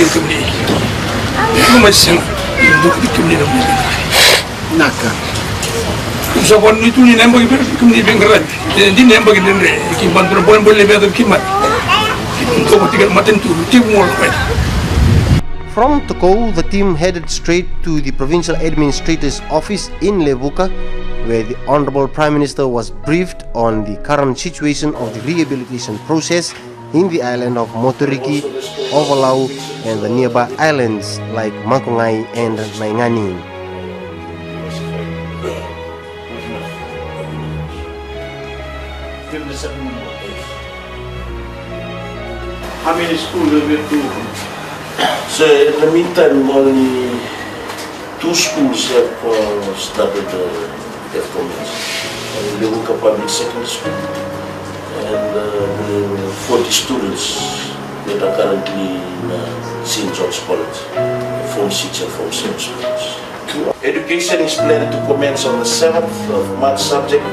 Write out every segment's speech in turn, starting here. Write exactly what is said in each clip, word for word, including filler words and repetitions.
vei kemuni. Iko mai sega. Iko mai kemuni na vei. Naka. Sa vanu ni tu ni na yabaki vei kemuni veiqaravi. E dina na yabaki dredre. Ki badu na bolebole vei yaca ki mata. Ki badu na matanitu. Ki badu na. From Tokou, the team headed straight to the provincial administrator's office in Levuka, where the Honourable Prime Minister was briefed on the current situation of the rehabilitation process in the island of Moturiki, Ovalau, and the nearby islands like Makongai and Naingani. How many schools have you to? So in the meantime, only Two schools have uh, started uh, have commenced. Uh, Levuka Public Secondary School and uh, forty students that are currently in uh, Saint George College, Form six and Form seven students. Education is planned to commence on the seventh of March, subject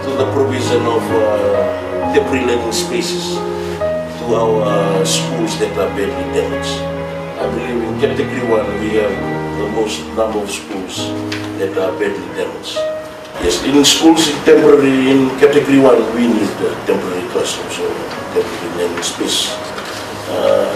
to the provision of uh, temporary learning spaces to our uh, schools that are badly damaged. I believe in category one we have the most number of schools that are badly damaged. Yes, in schools in temporary, in category one, we need uh, temporary classrooms or temporary learning space. Uh,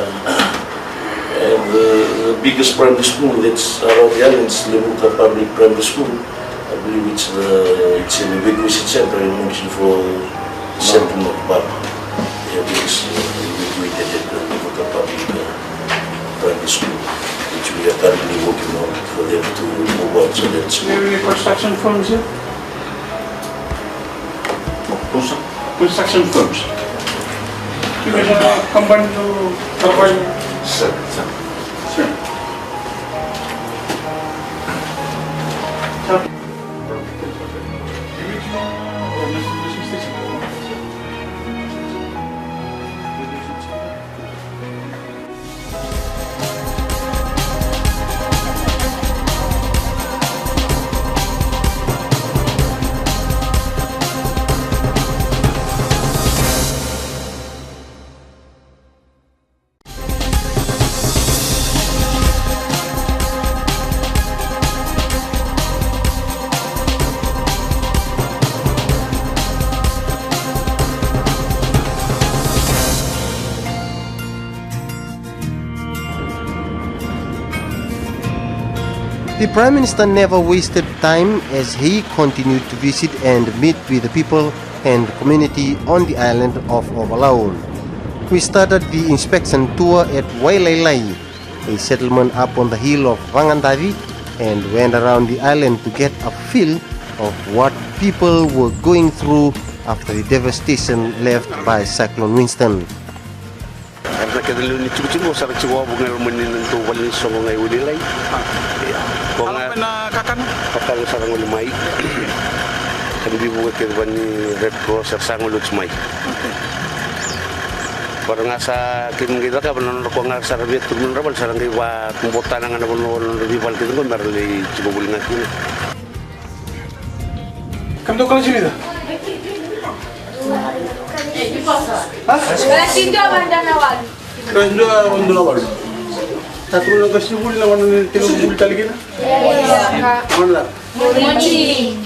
and the, the biggest primary school that's around the island is Levuka Public Primary School. I believe it's, uh, it's an evacuation center in Munisi for settlement of Baba. They have been uh, evacuated at the Levuka Public uh, Primary School, which we are currently working on for them to move out so that school. There are any construction firms here? Construction firms. You guys are combined to provide. Sir, sir. Sir. The Prime Minister never wasted time as he continued to visit and meet with the people and community on the island of Ovalau. We started the inspection tour at Wailailai, a settlement up on the hill of Vagadavi, and went around the island to get a feel of what people were going through after the devastation left by Cyclone Winston. Era na kece na lewe ni tikotiko sa ra tiko wavoki ga e loma ni nodratou vale ni soqo ga i Wailailai. Ia. Ko ga na kakana? Kakana sa ra gole mai. Ka ni bivuka kece va ni Red Cross era sa gole oti mai. Vara ga sa keimami qai cakava na nodra ko ga sa ra via turu mai nodra vale sa ra qai vakubotana ga na vanua nodra veivale kece qo me ra lai tiko voli ga kina. Kam dau kala sivita? Ha? Kala sivita vanda na walu. Kala sivita vanda na walu. Tatu na kasi vuli na wana ni tiko vuli tali kina? Ia. Wana. Moni.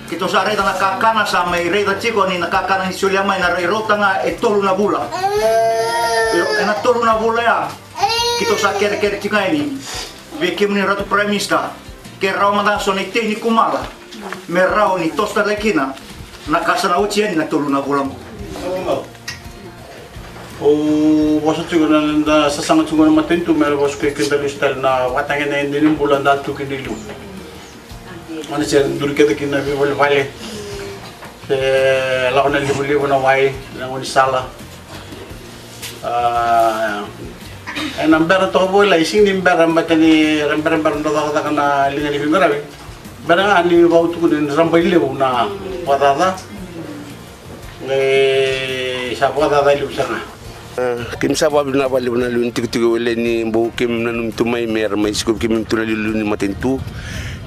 Keitou sa raica na kakana sa mai raica tiko ni na kakana ni solia mai na rai rauta ga e tolu na vula. Io, ena tolu na vula ya keitou sa kerekere tiko ga yani vei kemuni Ratu Prime Minister, ke rawa mada so na itei ni kumala me rawa ni toso tale kina na ka sa na oti yani na tolu na vula qo. Au vosa tiko na, na sasaga tiko na matanitu me ra vosa ko i keda lesu tale na vakatagedegede ni bula da tu kina i liu. Mani se duri keda kina veivalevale se lako na livaliva na wai na gaunisala. A, ena bera toka voli lai sigi ni bera bata ni ra berabera dau cakacaka na liga ni veiqaravi. Bera ga ni vau tukuni ni ra bai levu na vakacaca. Qai sa vakacaca levu sara ga. Keimami sa vakavinavinaka vakalevu na lewe ni tikotiko e Wailailai ni bau keimami nanumi tu mai me ra mai sikovi keimami tu na liuliu ni matanitu.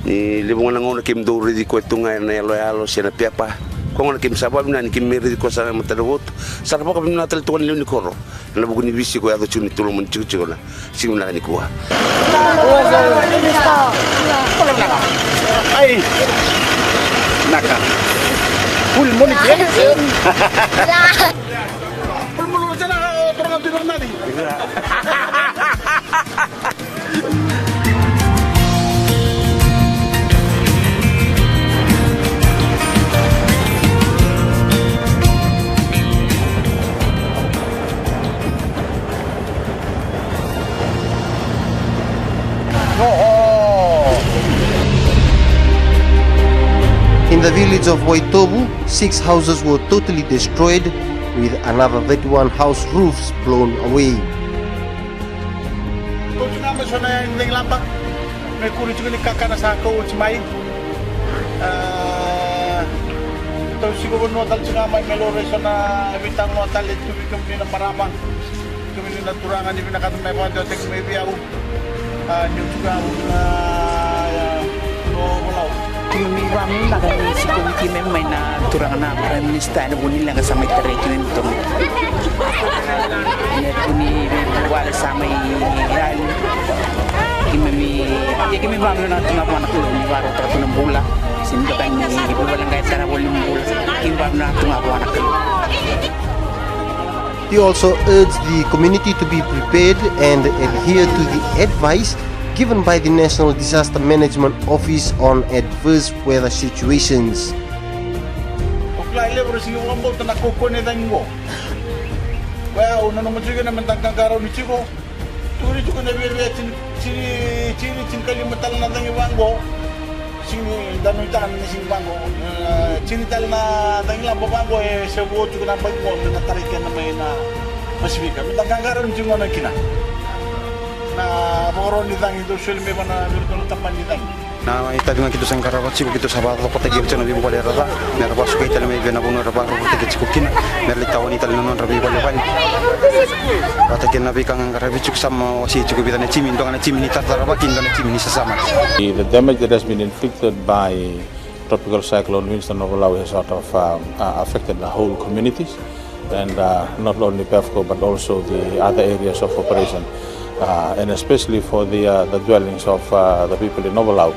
Ni levu ga na gauna keimami dau raici koya tu ga ena yaloyalo se na pepa. Koya gona keimami sa vakavinavinaka ni keimami raici koya sara ga e matada votu. Sa ra vakavinavinaka tale tu ga na lewe ni koro ena vuku ni veisiko e yaco tiko ni toloma ni tikotiko na Siga vinaka nikua. Ai. Naka. Full money, eh? Full money, tena, tena, tena, tena. In the village of Waitovu, six houses were totally destroyed, with another thirty-one house roofs blown away. Ga mai so na yaya ni cagilaba me kuri tiko ni kakana sa kau oti mai. A, tau siko vanua tale tiko ga mai me laurai so na veitalanoa tale tu vei kemuni na marama, kemuni na turaga ni vinakata me vakadewataki mai vei au. A, niu tiko ga vei na, a, Novolau. Keimami vakanuinui ni sikovi keimami mai na turaga na Prime Minister ena vuku ni leqa sa mai tarai keimami toka. Ena vuku ni veivuvale sa mai yali. Keimami, ia keimami vakanuinui tu ga vua na Kalou ni vakarautaka tu na bula. Se ni toka ni veivuvale qai tara voli na bula. Keimami vakanuinui tu ga vua na Kalou. He also urged the community to be prepared and adhere to the advice given by the National Disaster Management Office on adverse weather situations. O kila e levu era sega ni vakabauta na kaukauwa ni cagi qo. Koya au nanuma tiko kina me da qaqarauni tiko. Tukuni tiko na viavia tini, tini, tini, tinikalima tale na cagi vaqo. Sega ni da nuitaka na sega ni vaqo. E, tini tale na cagilaba vaqo e se vo tiko na baki qo me na tarai keda mai na Pasifika. Me da qaqarauni tiko gona kina. Na vakarau ni cagi dau soli mai vana vei iratou na tabana ni cagi. Na itavi ga keitou sa qarava tiko, keitou sa vakacokotaki ira tiko na veivuvale era ca, me ra vakasukai tale mai vei na vanua era vakarokorokotaki tiko kina, me ra lai tawani tale na nodra veivalevale. Vata kei na veika ga qaravi tiko, sa mai wasei tiko vica na timi, dua ga na timi ni taratara vaki, dua na timi ni sasamaki. The damage that has been inflicted by Tropical Cyclone Winston Novolau has sort of, um, uh, affected the whole communities. And, uh, not only PEFCO but also the other areas of operation, uh, and especially for the, uh, the dwellings of, uh, the people in Novolau,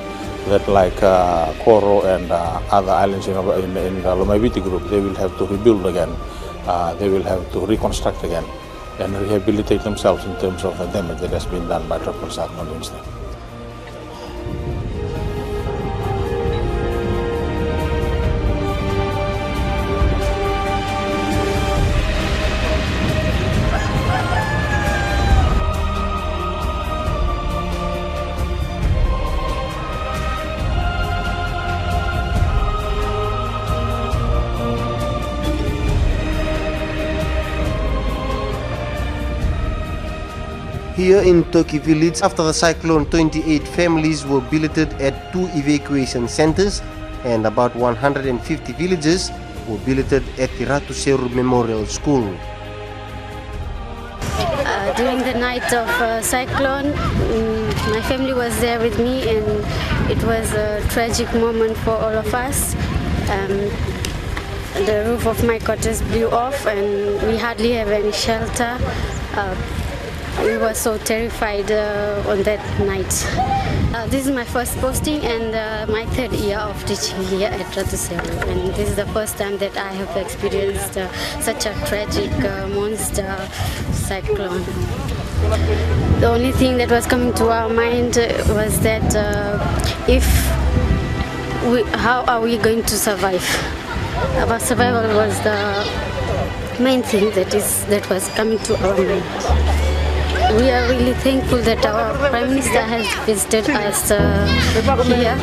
that like, uh, Koro and, uh, other islands in, in, in the Lomaiviti group, they will have to rebuild again. Uh, they will have to reconstruct again and rehabilitate themselves in terms of the damage that has been done by Tropical Cyclone Winston. Here in Toki village, after the cyclone, twenty-eight families were billeted at two evacuation centres and about one hundred and fifty villagers were billeted at the Ratu Seru Memorial School. Uh, during the night of, uh, cyclone, mm, my family was there with me, and it was a tragic moment for all of us. Um, the roof of my cottage blew off, and we hardly have any shelter. Uh, we were so terrified, uh, on that night. Uh, this is my first posting and, uh, my third year of teaching here at Ratu Seru, and this is the first time that I have experienced, uh, such a tragic, uh, monster cyclone. The only thing that was coming to our mind, uh, was that, uh, if we, how are we going to survive? Our survival was the main thing that is, that was coming to our mind. We are really thankful that our Prime Minister has visited us, uh, here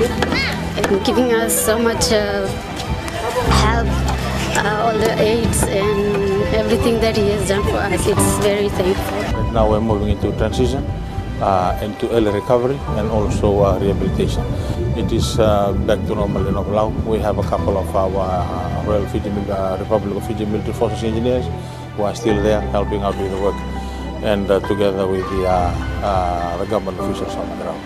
and giving us so much, uh, help, uh, all the aids and everything that he has done for us. It's very thankful. Right now we're moving into transition, uh, into early recovery and also, uh, rehabilitation. It is, uh, back to normal in Ovalau. We have a couple of our, uh, Royal Fiji Mil-, uh, Republic of Fiji Military Forces engineers who are still there helping out with the work, and, uh, together with the, uh, uh, the government officials on the ground.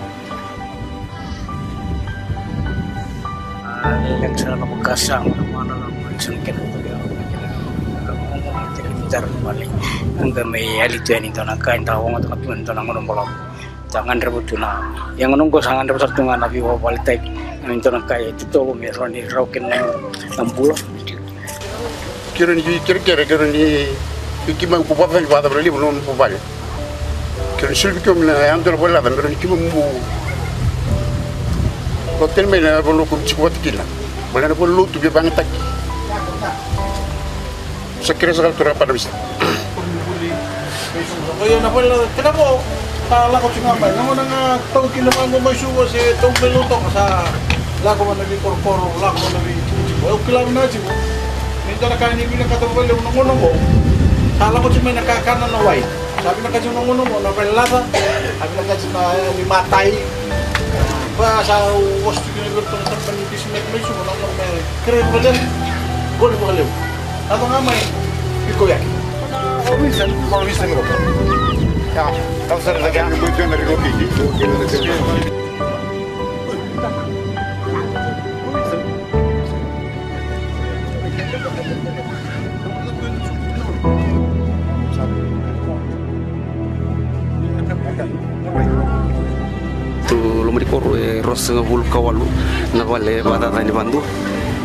Yang sa na makasang na mana na mana sa kena tu ya. Tar mali. Nga mai ali tu yani tona kai ta wong ta tu tona ngono bolo. Ta ngandre butu na. Yang ngono go sa ngandre butu tu nga na biwa bali tai. Ni tona kai tu to me roni rau ken na bula. Kira ni kerekere, kira ni kima ku vavali vata vale libu non ku vale. Kira ni silvi kio mina ya ando na vale lata, kira ni kima mu. Ko ten mai na vale ku tiko vata kina. Vale na vale lotu be vangataki. Sa kira sa kala tura pada bisa. Oia na vale lata kina mo. Sa lako tiko ga mai, na gauna ga tau kina vaqo mai Suva se tau mai Lautoka sa lako mai na veikorokoro, lako mai na veitikotiko. Au kila vinaka tiko ni dua na ka ni vinakata vakalevu na gauna oqo. Sa lako tiko mai na kakana na wai. Sa vinakati na gauna mo na vale laca. A vinakati na, e, ni matai. Ba sa vosa tiko na vei ratou na tamata ni bisinisi mai Suva na gauna me kerei vakalevu. Gole vakalevu. Lako ga mai. Iko yaki. Ko Winston, ko Winston ko. Ya, kau sara da ya. Tu loma ni koro e ruasagavulu ka walu na vale vakacacani vakadua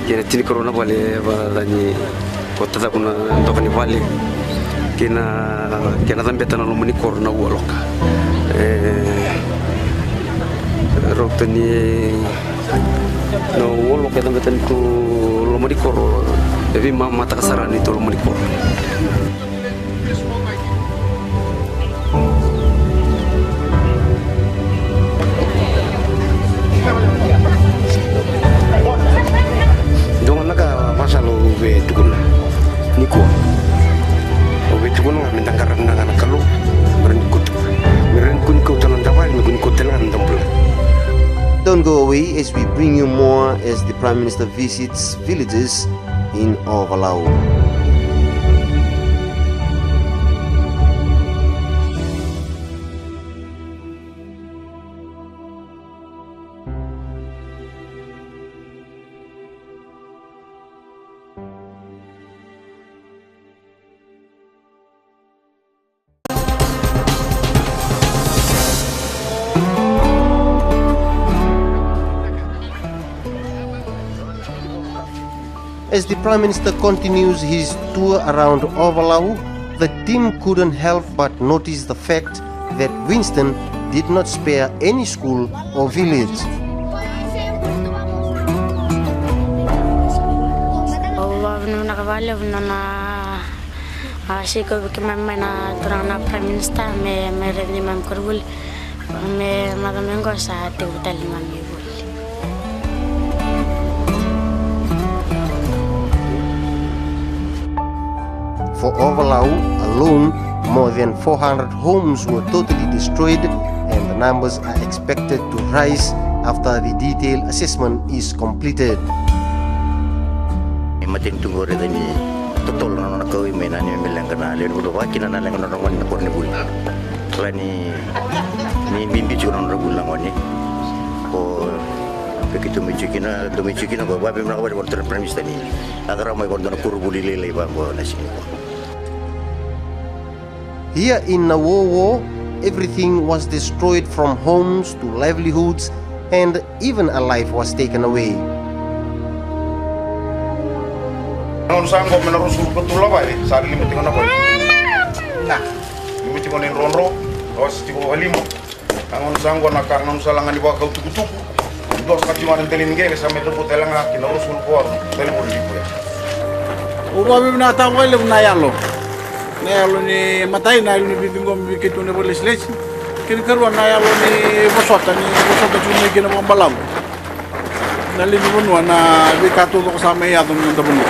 kei na tinikarua na vale vakacacani. Ko tacavu na doka ni vale kei na kena cabeta na loma ni koro na ua loka. E, rauta ni na ua loka e cabeta ni tu loma ni koro, e veimamataka sara ni tu loma ni koro. Dua ga na ka vakasala au via tukuna nikua. Au via tukuna ga me da qaravi na Kalou, me rawa ni kau, me rawa ni kau tale na noda vale, me kau tale ga na noda bula. Don't go away as we bring you more as the Prime Minister visits villages in Ovalau. As the Prime Minister continues his tour around Ovalau, the team couldn't help but notice the fact that Winston did not spare any school or village. Au vakavinavinaka vakalevu na, na, a, sikovi keimami mai na turaga na Prime Minister me, me raici neimami koronivuli, me macawa mai qo sa tekivu tale neimami vuli. For Ovalau alone, more than four hundred homes were totally destroyed, and the numbers are expected to rise after the detailed assessment is completed. E matanitu qori e caka ni totolo na nona kauvei mai na neimami leqa na lewe ni vanua, vakakina na leqa na nodra gone na koronivuli. Kila ni, ni bibi tiko na nodra vuli na gone. Ko vei keitou mai tiko kina, dou mai tiko kina, ko vakavinavinaka vakalevu vua na Prime Minister ni a qarava mai vua na dua na koronivuli lailai vaqo na siga nikua. Here in Nawowo, everything was destroyed from homes to livelihoods and even a life was taken away. Na gauna sa qo me na ruasagavulu ka tolu na vale, sa lima tiko na vale. Na, lima tiko na idrodro, ose tiko vakalima. Na gauna sa qo na ka, na gauna sa laga ni vakau tukutuku. Dua saka tiko ga na dela ni qele, sa mai cavuta tale ga kina ruasagavulu ka walu, talevoni ni koya. Au vakavinavinakataka vakalevu na yalo. Na yalo ni matai, na yalo ni veiciqomi vei keitou na vakalesilesi. Kei na karua na yalo ni vosota, ni vosota tiko mai kina vakabalavu na lewe ni vanua na veika taucoko sa mai yaco na noda vanua.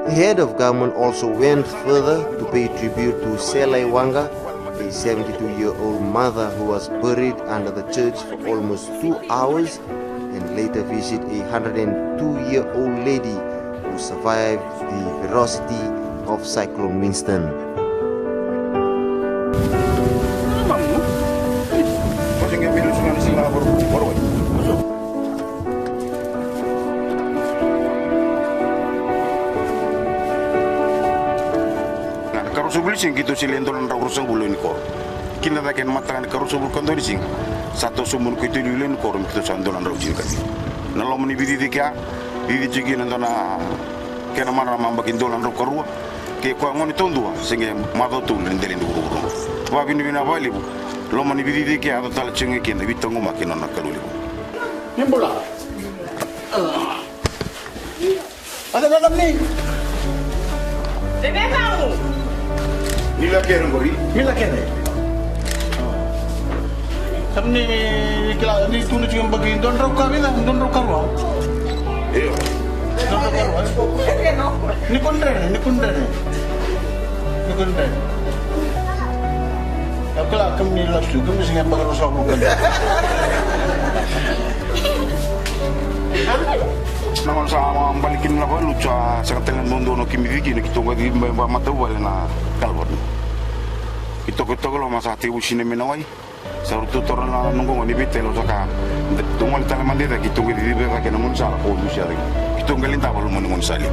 The head of government also went further to pay tribute to Selai Wanga, a seventy-two-year-old mother who was buried under the church for almost two hours and later visit a hundred and two-year-old lady who survived the ferocity of Cyclone Winston. Na ikaruasagavulu ni siga keitou sa lai dola na drau ruasagavulu ni koro. Kida cake ena mataka ni ikaruasagavulu ka dua ni siga sa toso moni keitou i liuliu ni koro me keitou sa dola na drau tinikaciwa. Na loma ni vicici kea, cici tiko kina e dua na kena marama yabaki dua na drau karua. Kei koya gone taudua se qai macawa tolu ena dela ni vuravura. Vakavinavinaka vakalevu. Loma ni vicici kea, yaco tale tiko ga kina, veitaqomaki na nona Kalou levu. Ni bula. Ada na dami. Bebe mau. Mila kere qori. Mila kere. Kemuni ni kila ni tu na tiko baki dua drau ka vica, dua drau ka rua. Io. Dua drau ka rua. Ni ko dredre, ni ko dredre. Ni ko dredre. Au kila kemuni last week kemuni sega baki rua sa vuka. Na gauna sa bale kina na valu sa sega tale na dodonu kemuni kina keitou qai cici mai vakamatavuvale na culvert. Keitou, keitou loma sa tekivu sinai mai na wai. Sa rau tu toro na noqu gone ni veitalo sa ka. Tou gole tale mada i cake, keitou qai ciciva i cake na gaunisala ko dusia cake. Keitou qai lai davo loma ni gaunisala.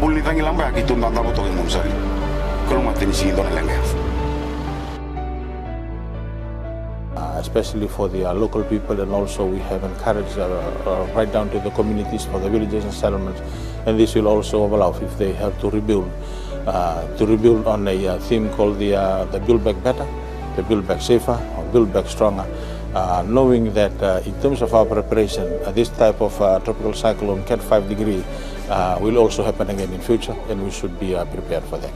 Bula ni cagilaba ya keitou dadavo toka i gaunisala. Kalou mata ni sigi dua na leqa ya. Uh, especially for the uh, local people, and also we have encouraged uh, uh, right down to the communities, for the villages and settlements, and this will also allow if they have to rebuild, uh, to rebuild on a uh, theme called the uh, the Build Back Better, the Build Back Safer, or Build Back Stronger, uh, knowing that uh, in terms of our preparation, uh, this type of uh, tropical cyclone Cat five degree uh, will also happen again in future, and we should be uh, prepared for that.